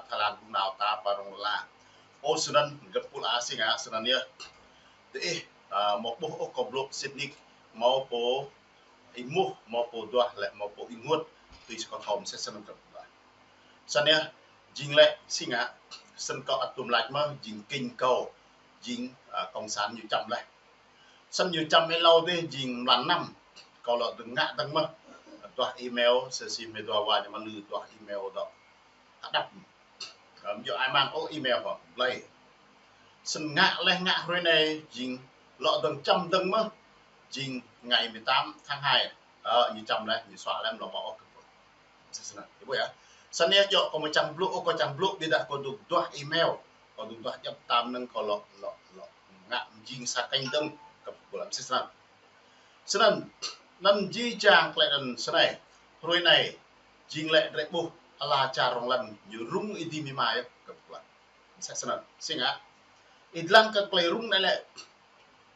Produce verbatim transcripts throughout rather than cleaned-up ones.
Thái Lan ƀu nao ta pơ rŏng lŏn ala. Ơ, snăn găp pul a sing a, snăn yơh. Dih, a, mâo ƀuh ôh kâo blŭ sĭt nik, mâo pô êmuh, mâo pô duah lĕ mâo pô ênguôt, tui si kâo thâo msĕ snăn găp pul a. Snăn yơh, jing lĕ sing a, snăn kâo ăt tŭm lač mơh, jing kinh kâo, jing, a, cộng sản ñu čăm leh. Snăn ñu čăm êlâo dih jing mlan năm, kâo lŏ dơ̆ng ngă dơ̆ng mơh, duah email, sĭt si mơ̆ dua wa ñu mă lư duah email dŏ hơđăp. Ơ, ñu ai mang ôh email hŏ, blei. Snăn ngă leh ngă hruê anei jing lŏ dơ̆ng čăm dơ̆ng mơh, jing ngày mười tám tháng hai, ơ, ñu čăm leh, ñu suă leh, lŏ mă ôh kơ Msĕ snăn, ih ƀuh yơh. Snăn yơh djŏ kâo mơ̆ čang blŭ, ơ, kâo čang blŭ, ƀiădah kâo dôk duah email, kâo dôk duah djăp tam năng kâo lŏ, lŏ, lŏ ngă jing sa kênh dơ̆ng kơ pô lăm msĕ snăn. Snăn, anăn jih jang klei anăn snei, hruê anei, jing lĕ drei ƀuh ala čar rŏng lăn, ñu rŭng ih dĭ mĭ ma yơh kơ pô lăm. Msĕ snăn, sing a. Ih dlăng kơ klei rŭng anei lĕ,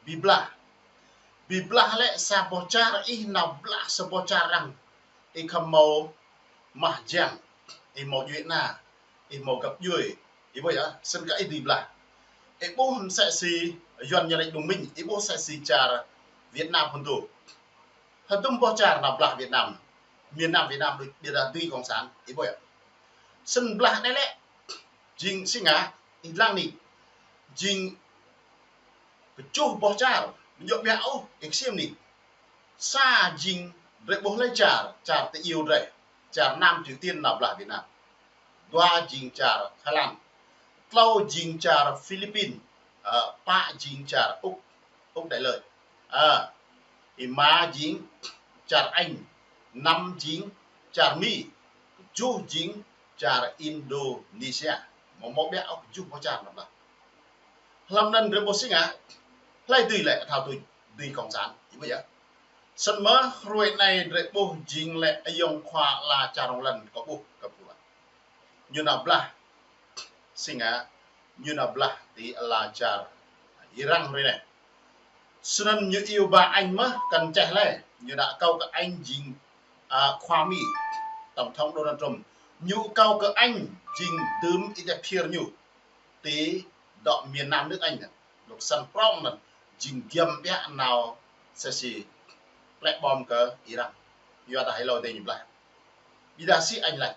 bi blah. Bi blah lĕ sa boh čar ih nao blah sa boh čar arăng. Ih khŏm mâo mah jiăng, ih mâo djuê ana, ih mâo găp djuê, ih ƀuh yơh, snăn kơ ih dưi blah. Ih ƀuh msĕ si Yuăn ñu lač đồng minh, ih ƀuh msĕ si čar Việt Nam hŏng tơ. Hơdôm boh čar nao blah Việt Nam, miền Nam Việt Nam đuč, ƀiădah dưi cộng sản, ih ƀuh yơh. Snăn blah anei lĕ, jing sing a, ih dlăng anei, jing kjuh boh čar, mơ̆ djŏ ƀiă ôh, ih ksiêm anei. Sa jing drei ƀuh leh čar, čar ti iêu drei, čar Nam Triều Tiên nao blah Việt Nam. Dua jing čar Thái Lan. Tlâo jing čar Philippin, ơ, pă jing čar Úc, Úc Đại Lợi. Ơ, êma jing čar Anh, năm jing čar Mi, kjuh jing čar Indonesia. Mâo mâo ƀiă ôh kjuh boh čar nao blah. Hlăm anăn drei ƀuh sing a, hlei dưi lĕ thâo tui, dưi cộng sản, ih ƀuh yơh. Snăn mơh hruê anei drei ƀuh jing lĕ ayŏng khua ala čar rŏng lăn kâo ƀuh kơ pô lăm. Ñu nao blah, sing a, ñu nao blah ti ala čar Iran hruê anei. Snăn ñu iêu ba Anh mơh kăn čeh leh, ñu nao akâo kơ Anh jing, a, khua Mi, tổng thống Donald Trump. Ñu akâo kơ Anh jing dưm ih deh phiơr ñu ti dŏ miền Nam nước Anh anăn. Anôk snăn prŏng anăn, jing giăm ƀiă nao msĕ si plĕ bom kơ Iran. Yua dah êlâo dih ñu blah. Ƀiădah si Anh lač,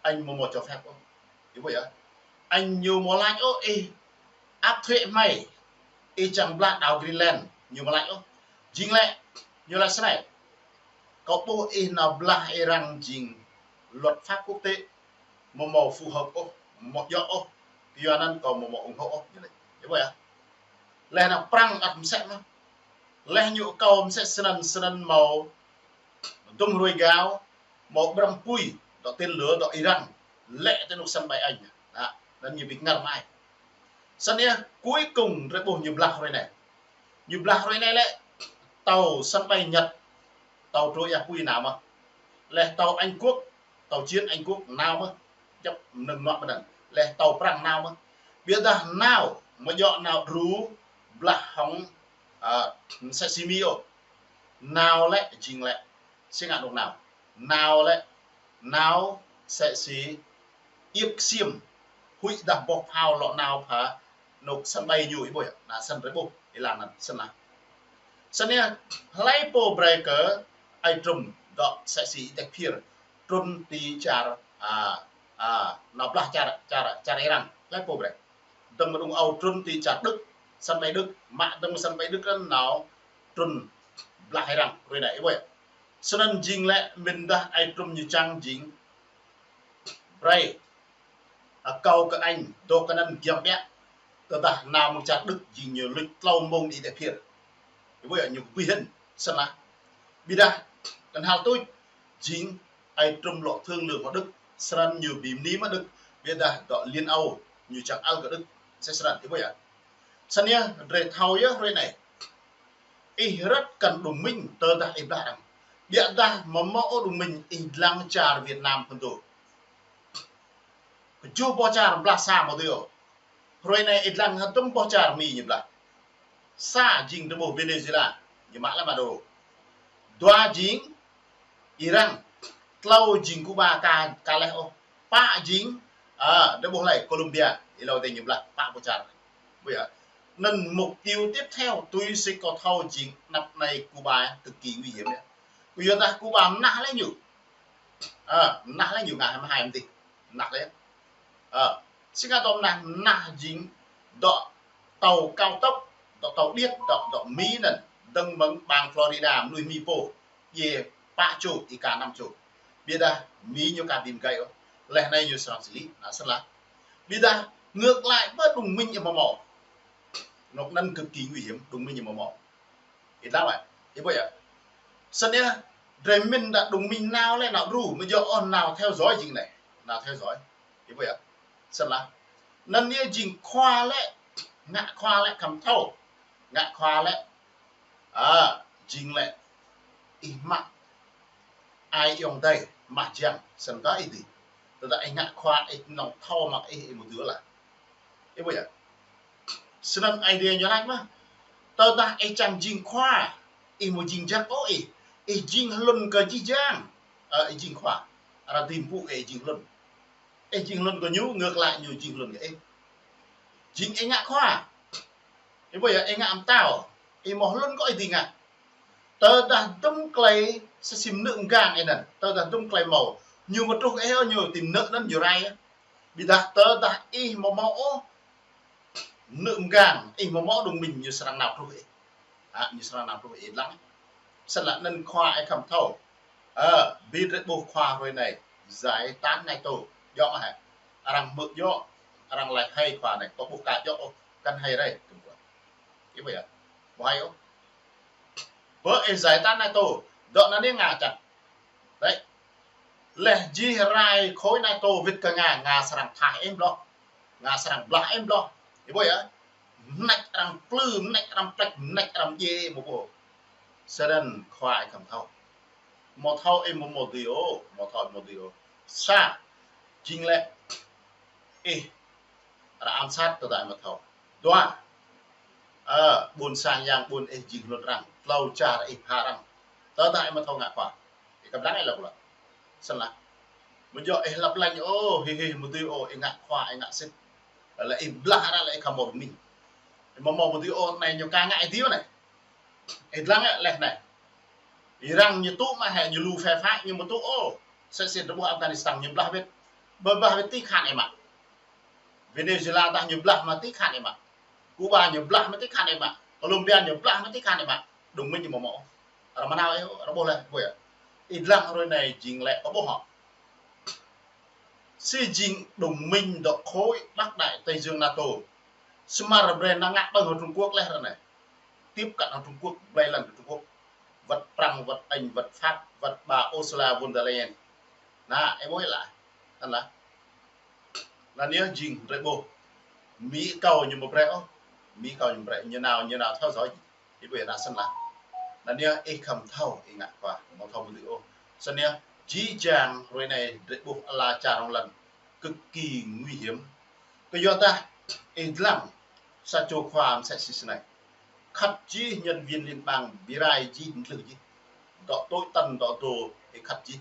Anh mâo mâo cho phép ôh. Ih ƀuh yơh. Anh ñu mâo lač ôh, ih áp thuế hmei, ih čang blah đảo Greenland, ñu mâo lač ôh. Jing lĕ, ñu lač snei. Kâo ƀuh ih nao blah Iran jing luật pháp quốc tế, mâo mâo phù hợp ôh, mâo djŏ ôh. Kyua anăn kâo mâo mâo ủng hộ ôh, ñu lač. Ih ƀuh yơh. Leh anăn Prăng ăt msĕ mơh. Leh ñu akâo msĕ snăn, snăn mâo dŭm hruê êgao, mâo ƀrăm pui, dŏ tên lửa, dŏ Iran, lĕ ti anôk sân bay Anh. Anăn ñu bi kngăr mơai. Snăn yơh, cuối cùng drei ƀuh ñu blah hruê anei. Ñu blah hruê anei lĕ, tàu sân bay Nhật, tàu trôi yak pui nao mơh. Leh tàu Anh Quốc, tàu chiến Anh Quốc nao mơh. Djŏp mnơ̆ng nua mơ̆n anăn. Leh tàu Prăng nao mơh. Ƀiădah nao, mơ̆ djŏ nao đru blah hŏng, a, msĕ si Mi ôh. Nao lĕ, jing lĕ. Sing a anôk nao. Nao lĕ, nao msĕ si iêp ksiêm, huĭ dah boh phao lŏ nao pha anôk sân bay ñu ih ƀuh yơh, anăn snăn drei ƀuh, ih lăng anăn snăn. Snăn yơh, hlei pô brei kơ Aê Trŭm dŏ msĕ si ih deh phiơr, trŭn ti čar, a, a, nao blah čar, čar, čar Iran, hlei pô brei. Dơ̆ng mơ̆ng ung âu trŭn ti čar Đức, sân bay Đức, mă dơ̆ng sân bay Đức anăn nao trŭn blah Iran, hruê anei, ih ƀuh yơh. Snăn jing lĕ mĭn dah Aê Trŭm ñu čang jing brei akâo kơ Anh, dôk kơ anăn giăm ƀiă, tơdah nao mơ̆ng čar Đức jing ñu luč tlâo mông ih deh phiơr. Ih ƀuh yơh ñu kơ pui hĭn, snăn. Ƀiădah, knhal tuč, jing Aê Trŭm lŏ thương lượng hŏng Đức, snăn ñu bi mni mă Đức, ƀiădah dŏ Liên Âu, ñu čang ăl kơ Đức, msĕ snăn, ih ƀuh yơh. Snăn yơh, drei thâo yơh hruê anei. Ih răt kăn đồng minh tơdah ih blah arăng. Ƀiădah mâo mâo ôh đồng minh ih dlăng čar Việt Nam hŏng tơ. Kjuh boh čar blah sa mâo tơ ôh. Hruê anei ih dlăng hơdôm boh čar Mi ñu blah. Sa jing drei ƀuh Venezuela, ñu mă leh Maduro. Dua jing Iran, tlâo jing Cuba ka, ka leh ôh. Pă jing, a, drơi ƀuh lĕ Colombia, ih lăi tơ ñu blah pă pơčar. Ƀu yơh. Anŭn mục tiêu tiếp theo tui si kâo thâo jing anăp anai Cuba cực kỳ nguy hiểm yơh. Kơ yua dah Cuba mơnah lĕ ñu. A, mơnah lĕ ñu ngă hai mươi hai mơ̆n tih. Mơnah lĕ. A, si ngă dŏ mơnah, mơnah jing dŏ tàu cao tốc, dŏ tàu điêt, dŏ, dŏ Mi anŭn, dơ̆ng mơ̆ng bang Florida, mơnuih Mi pô, djai pă čô, ih ka năm čô. Ƀiădah Mi ñu ka ƀing gai ôh. Laih anai ñu srăng sili, na srăng lah. Ƀiădah ngược lại ƀơi đồng minh ih mơ̆ mơ̆. Anŭn anŭn cực kỳ nguy hiểm, đồng minh ih mơ̆ mơ̆. Ih lăi, ih ƀuh yơh. Snăn yơh, drơi mĭn đa đồng minh nao lĕ nao đru, mơ̆ djơ̆ ôh nao theo dõi jing anai. Nao theo dõi. Ih ƀuh yơh. Snăn lah. Anŭn yơh jing khua lĕ, ngă khua lĕ khăm thâo. Ngă khua lĕ. A, jing lĕ. Ih mă ai ayŏng adơi, mă jiăng, snăn kơ ih dih. Tơdah ih ngă khua, ih nŏng thâo mă ih, ih mơ̆ dưi lah. Ih ƀuh yơh. Snăn Aê Diê ñu laĭ mơ̆. Tơdah ih čang jing khua, ih mơ̆ jing jăk ôh ih. Ih jing hlŭn kơ jih jang. Ơ, ih jing khua. Arăng tĭm pŭ ih jing hlŭn. Ih jing hlŭn kơ ñu, ngược lại ñu jing hlŭn kơ ih. Jing ih ngă khua. Ih ƀuh yơh, ih ngă mơtao. Ih mơ̆ hlŭn kơ ih dih ngă. Tơdah dŭm tơlơi sa sim nơ̆ mgang ih anŭn. Tơdah dŭm tơlơi mâo. Ñu mơ̆ truh ih ôh ñu tĭm nơ̆ anŭn ñu rai. Ƀiădah tơdah ih mơ̆ mâo ôh nơ̆ mgang, ih mơ̆ mâo đồng minh ñu srăng nao truh ih. A, ñu srăng nao truh ih lăng. Snăn lah anŭn khua ih khăm thâo. Ơ, ƀiădah drơi ƀuh khua hrơi anai, giải tán NATO. Djơ̆ mơ̆ hă. Arăng hmư̆ djơ̆, arăng laĭ hai khua anai, kâo ƀuh ka djơ̆ ôh, kăn hai rai. Ih ƀuh yơh. Ƀu hai ôh. Ƀơi ih giải tán NATO, dŏ anŭn yơh ngă čăt. Đấy. Laih jih rai khối NATO wĭt kơ Nga, Nga srăng thâo ih bloh. Nga srăng blah ih bloh. Ih ƀuh yơh. Mơneč arăng plư, mơneč arăng plĕč, mơneč arăng djai mơ̆ ƀuh. Snăn khua ih khăm thâo. Mơ̆ thâo ih mơ̆ mơ̆ dưi ôh, mơ̆ thâo ih mơ̆ dưi ôh. Sa, jing lĕ ih arăng ám sát tơdah ih mơ̆ thâo. Dua, ơ, ƀuôn sang yang ƀuôn ih jing hlŭn arăng, tlâo čar ih pha arăng. Tơdah ih mơ̆ thâo ngă khua. Ih kơplah ih lăp lăp. Snăn lah. Mơ̆ djơ̆ ih lăp lañ ôh, hĭ hĭ mơ̆ dưi ôh, ih ngă khua, ih ngă sĭt. Lĕ ih blah arăng lĕ ih khăm mơ̆ mĭn. Ih mơ̆ mơ̆ mơ̆ dưi ôh anai ñu ka ngă ih dih anai. Ih lăng yơh laih anai. Ih răng ñu tŭ mă hĕ ñu lu phe phái ñu mơ̆ tŭ ôh. Sĕ sĕ drơi ƀuh Afghanistan ñu blah wĭt. Ƀơi blah wĭt ti khan ih mă. Venezuela dah ñu blah mă ti khan ih mă. Cuba ñu blah mă ti khan ih mă. Colombia ñu blah mă ti khan ih mă. Đồng minh ñu mơ̆ mâo. Arăng mơnao ih, arăng ƀuh laih, ƀuh yơh. Ih lăng hrơi anai jing lĕ kâo ƀuh hŏ. Si jing đồng minh dŏ khối Bắc Đại Tây Dương NATO. Samơ̆ brơi năng ngă ƀơ̆ng hŏ Trung Quốc laih ră anai. Tiếp cận hŏ Trung Quốc, blơi lăng kơ Trung Quốc. Wăt Prăng, wăt Anh, wăt Pháp, wăt bà Ursula von der Leyen. Na, ih ƀuh lah. Anŭn lah. Anŭn yơh jing drơi ƀuh. Mi kâo ñu mơ̆ brơi ôh. Mi kâo ñu mơ̆ brơi. Ñu nao, ñu nao theo dõi. Ih ƀuh yơh anŭn snăn lah. Anŭn yơh ih khăm thâo ih ngă khua, mơ̆ thâo mơ̆ dưi ôh. Snăn yơh, jih jang hrơi anai drơi ƀuh ala čar rŏng lăn. Cực kỳ nguy hiểm. Kơ yua dah, ih lăng, sa čô khua mơsĕ si snei. Khăt jih nhân viên liên bang bi rai jih mlih jih. Dŏ tui tăn dŏ dô, ih khăt jih.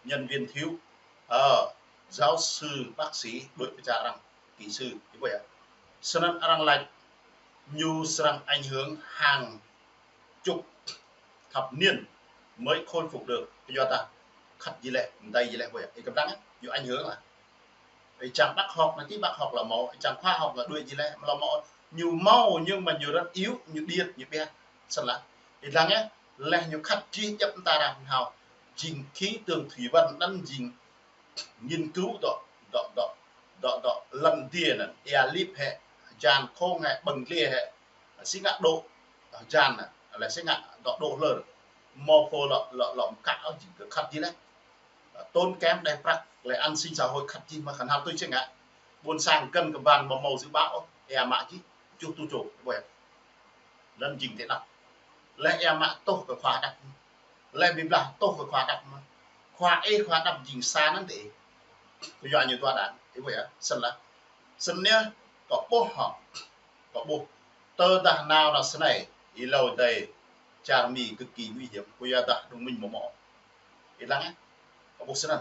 Nhân viên thiếu, ơ, giáo sư, bác sĩ, đuaĭ pơčar arăng. Kỹ sư, ih ƀuh yơh. Snăn arăng laĭ ñu srăng ảnh hưởng hàng chục thập niên mới khôi phục được. Kơ yua dah khăt jih laih, mdei jih laih ƀuh yơh. Ih kơplah yơh, ñu ảnh hưởng lah. Ih čang bác học anai ti bác học lŏ mâo, ih čang khoa học anai đuaĭ jih laih, lŏ mâo. Ñu mâo, ñu mơ̆ ñu rất yếu, ñu điêt, ñu ƀiă. Snăn lah. Ih lăng yơh, laih ñu khăt jih djŏp mơta arăng hao. Jing khí tượng thủy văn anŭn jing nghiên cứu dŏ, dŏ, dŏ, dŏ, dŏ, lăn adiê anŭn, ia lip hĕ, jan khŏng hĕ, ƀơ̆ng dliê hĕ, si ngă dŏ, jan anŭn, lĕ si ngă dŏ dŏ hlơr, mâo pô lŏ, lŏ, lŏ mkă ôh jing kơ khăt jih laih. Tốn kém đei prăk, lĕ an sinh xã hội khăt jih mơ̆ khăn hal tui si ngă. Ƀuôn sang găn kơ ban mâo mâo dự báo ôh, ia mă jih, čuh tu čô, ƀuh yơh. Anŭn jing tơnap. Laih ia mă tuh kơ khua hơđăp. Laih bi blah tuh kơ khua hơđăp mơ̆. Khua ih khua hơđăp jing sa anŭn dih. Kơ yua ñu dua đảng. Ih ƀuh yơh. Snăn lah. Snăn yơh. Kâo ƀuh hŏ. Kâo ƀuh. Tơdah nao nao snei. Ih lăi dih. Čar Mi cực kỳ nguy hiểm. Kơ yua dah đồng minh mơ̆ mâo. Ih lăng yơh. Kâo ƀuh snăn.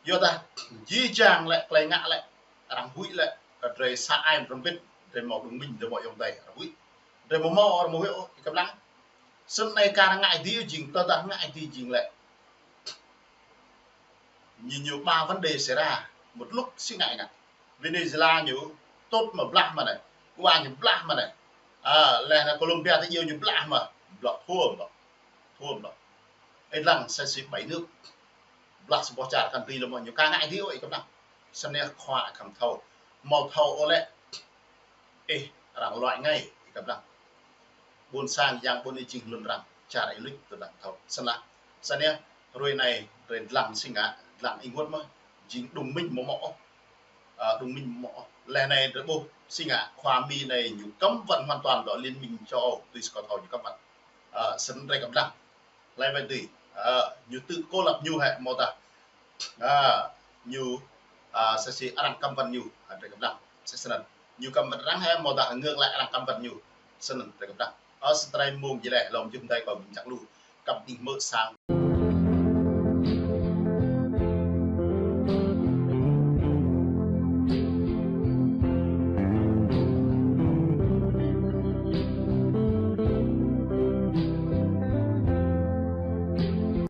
Yua dah jih jang lĕ, tơlơi ngă lĕ, arăng huĭ lĕ, kơ drơi sa ai mơ̆ng rơmbit, drơi hmâo đồng minh, drơi hmâo ayŏng adơi, arăng huĭ. Drơi hmâo hmâo, arăng hmâo huĭ ôh, ih kơplah. Snăn anai kar ngă dih jing, tơdah ngă dih jing lĕ, ñu, ñu ba vấn đề xảy ra một lúc, si ngă ngă. Venezuela ñu tŭt mă blah mă anai, Cuba ñu blah mă anai. A, leh anai Colombia tơ iâu ñu blah mă, blah thua mă, thua mă. Ih lăng sa si bảy nước. Blah sa boh čar kăn tui lơ mơ̆ ñu ka ngă dih ôh, ih kơplah. Snăn khua khăm thâo. Hmâo thâo ôh lĕ, ih arăng luăi ngai, ih kơplah. Ƀuôn sang yang ƀuôn ih jing hlŭn arăng, čar ih luč tơdang thâo. Snăn, snăn, hrơi anai, drơi dlăng si ngă, dlăng ih ƀuh mơ̆, jing đồng minh mơ̆ mơ̆ ôh. A, đồng minh mơ̆ mơ̆ ôh. Leh anai drơi ƀuh si ngă, khua Mi anai ñu cấm vận hoàn toàn dŏ Liên minh châu Âu, tui si kâo thâo ñu cấm vận. A, snăn drơi kơplah. Hlơi ƀai dưi, a, ñu tự cô lập ñu hĕ hmâo dah. A, ñu, a, sa si arăng cấm vận ñu, a, drơi kơplah. Sa snăn. Ñu cấm vận arăng hĕ hmâo dah ngược lại arăng cấm vận ñu. Snăn drơi kơplah. A, sa drơi mông jih leh, lŏm jum dai kâo ƀing čăk lu. Kăp đing mơ̆ sang.